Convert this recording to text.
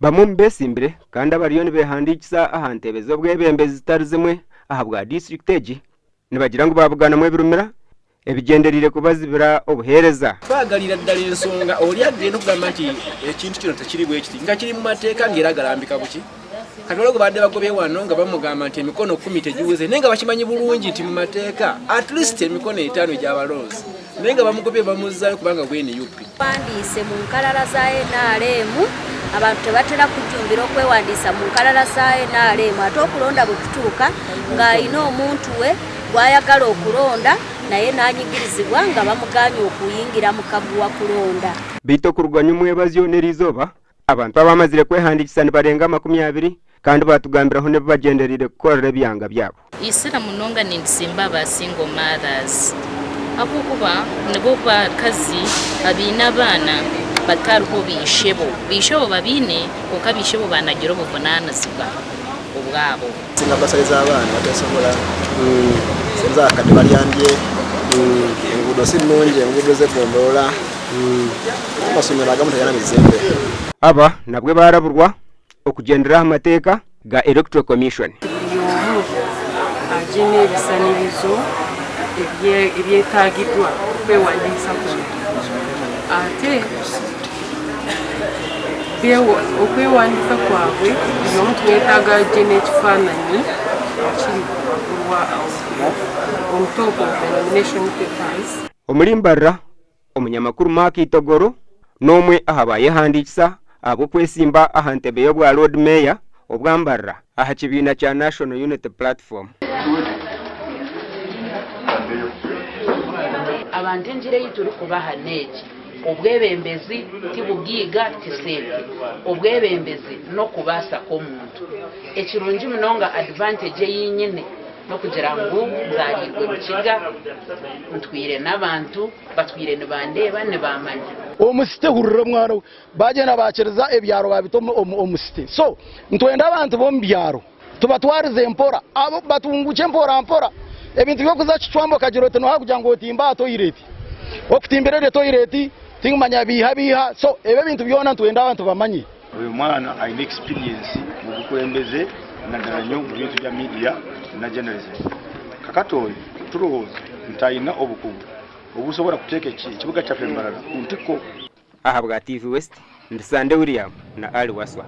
Bamwe omu beesimbire kandi abariyo nibeehandiikisa aha ntebe z'obwebembezi zitari zimwe ahabwa disiturikiti egi nibagira ngu baabuganamu ebirumira ebigyendereire kubazibira obuheereza. Twagarira ddala ensonga ori agenda okugamba nti ekintu kino tekiri bwekiti nga kiri mu mateeka nga era galambika buki. Kati waliwo gwebabadde bagobye wano nga bamugamba nti emikono kumi tegiweze naye nga bakimanyi bulungi nti mu mateeka at least emikono etaano egy'abalonzi naye nga bamugobye bamuzzaayo kubanga gwe nup. Wandiise mu nkalala za nrm. Abantu tebatera kujjumbira okwewandiisa mu nkalala za nrm ate okulonda bwe kutuuka ng'alina omuntu we gw'ayagala okulonda naye n'anyigirizibwa nga bamugaanye okuyingira mu kaguwa kulonda. Beitu okuruga nyomwebazyo n'eriizooba, Abantu abamazire kwehandiikisa nibarenga 20 kandi baatugambiraho n'ebi bagyendereire kukorera ebyanga byabo. Isira munonga ninditsimba aba single mothers ahabw'okuba nibo bakazi abaine abaana batariho baishebo. Baishebo babaine kwonka baishebo banagira obuvunanizibwa obwabo. Singa basale z'abaana batesobola, sente z'abakadde balyambye, enguudo si nnungi, enguudo z'eggombolola, n'amasomero agamu tegalina bizimbe. Aba nabwe baaraburwa okugyendera aha mateeka ga Electoral Commission. Buri omu agye n'ebisanirizo ebyetagibwa okwewandiisa kuno ate Okwewandiisa kwabwe buri omu tumwetaaga agye n'ekifaananyi ekiri on top of the nomination papers. Omuri Mbarara, omunyamakuru Mark Itogoro n'omwe aha bayehandiikisa ahabw'okwesimba aha ntebe y'obwa Loodi Meeya obwa Mbarara aha kibiina kya National Unity Platform. Abantu engiri ei turikubaha n'egi, Obwebembezi ti bugaiga, ti sente. Obwebembezi n'okubaasa kw'omuntu. Ekirungi munonga advantage ei nyine n'okugira ngu nzaariirwe Rukiga, ntwire n'abantu, batwire nibandeeba, nibaamanya. Omu city hurira mwana we bagyenda bakiriza ebyaro babita omu city so nitwenda abantu bomu byaro tubatwarize mpora abo batungukye mpora mpora ebintu byokuza kicwamba okagira oti noha kugira ngu otimbe aha toilet okutimbira eryo toilet tinkumanya biiha biiha so ebyo ebintu byona nitwenda abantu bamanye. Oyo mwana ayine experience mubukulembeze nadala nyo mubintu bya media na journalism. Kakati oyo tulowooza nti ayina obukugu obusobola kuteeka ekibuga kyaffe Mbarara kuntikko. Ahabwa TV West, ndi Sande William na Ali Waswa.